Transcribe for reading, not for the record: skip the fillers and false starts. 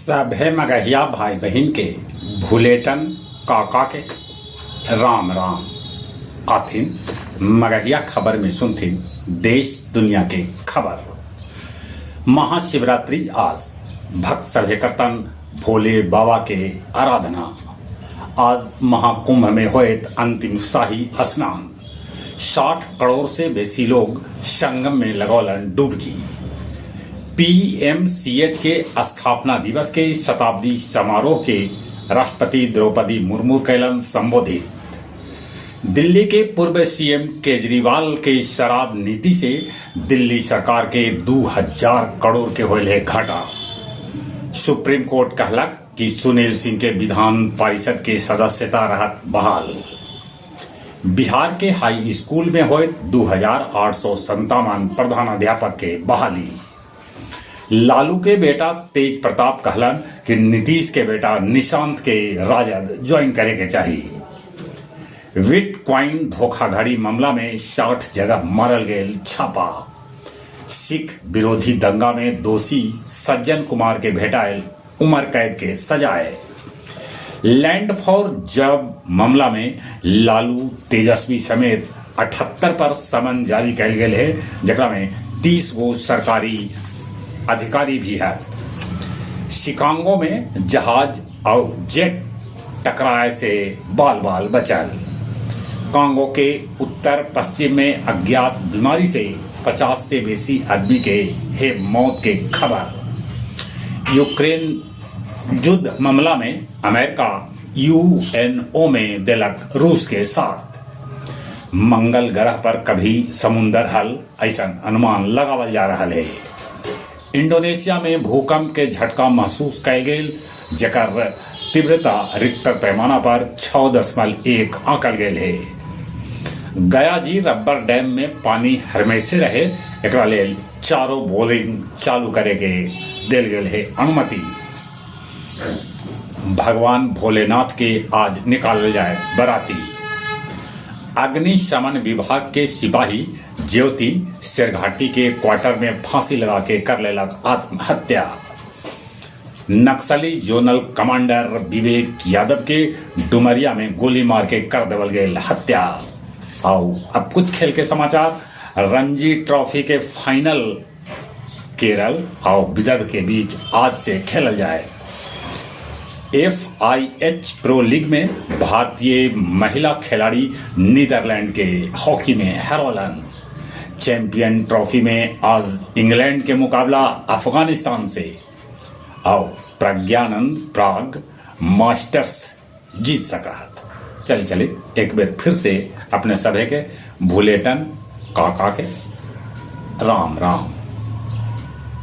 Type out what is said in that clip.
सभे मगहिया भाई बहिन के भुलेटन काका के राम राम। आथिन मगहिया खबर में सुनथिन देश दुनिया के खबर। महाशिवरात्रि आज भक्त सभे करतन भोले बाबा के आराधना। आज महाकुंभ में होएत अंतिम शाही स्नान। 60 करोड़ से बेसी लोग संगम में लगौलन डुबकी। पीएमसीएच के स्थापना दिवस के शताब्दी समारोह के राष्ट्रपति द्रौपदी मुर्मू कैलन संबोधित। दिल्ली के पूर्व सीएम केजरीवाल के शराब नीति से दिल्ली सरकार के 2000 करोड़ के होल है घाटा। सुप्रीम कोर्ट कहलक कि सुनील सिंह के विधान परिषद के सदस्यता रहत बहाल। बिहार के हाई स्कूल में होए 2857 प्रधानाध्यापक के बहाली। लालू के बेटा तेज प्रताप कहलन कि नीतीश के बेटा निशांत के राजद ज्वाइन करे के चाहिए। बिटकॉइन धोखाधड़ी मामला में 60 जगह मारल गेल छापा। सिख विरोधी दंगा में दोषी सज्जन कुमार के भेटायल उम्र कैद के सजाए। लैंड फॉर जॉब मामला में लालू तेजस्वी समेत 78 पर समन जारी कयल गेल है, जकरा में 30 गो सरकारी अधिकारी भी है। शिकागो में जहाज और जेट टकराए से बाल बाल बचल। कांगो के उत्तर पश्चिम में अज्ञात बीमारी से 50 से बेसी आदमी के है मौत के खबर। यूक्रेन युद्ध मामला में अमेरिका यूएनओ में देलक रूस के साथ। मंगल ग्रह पर कभी समुंदर हल, ऐसा अनुमान लगावल जा रहा है। इंडोनेशिया में भूकंप के झटका महसूस कयल गेल, जकर तीव्रता रिक्टर पैमाना पर 6.1 आंकल गेल है। गया जी रबर डैम में पानी हमेशे रहे, एकरा लेल चारों बोरिंग चालू करे के देल गेल है अनुमति। भगवान भोलेनाथ के आज निकालल जाए बराती। अग्निशमन विभाग के सिपाही ज्योति शेरघाटी के क्वार्टर में फांसी लगा के कर लेलक आत्महत्या। नक्सली जोनल कमांडर विवेक यादव के डुमरिया में गोली मार के कर देवल गेल हत्या। आओ अब कुछ खेल के समाचार। रणजी ट्रॉफी के फाइनल केरल और विदर्भ के बीच आज से खेलल जाए। एफआईएच प्रो लीग में भारतीय महिला खिलाड़ी नीदरलैंड के हॉकी में हरौलन। चैंपियन ट्रॉफी में आज इंग्लैंड के मुकाबला अफगानिस्तान से और प्रज्ञानंद प्राग मास्टर्स जीत सका। चले चले एक बार फिर से अपने सभे के भूलेटन काका के राम राम।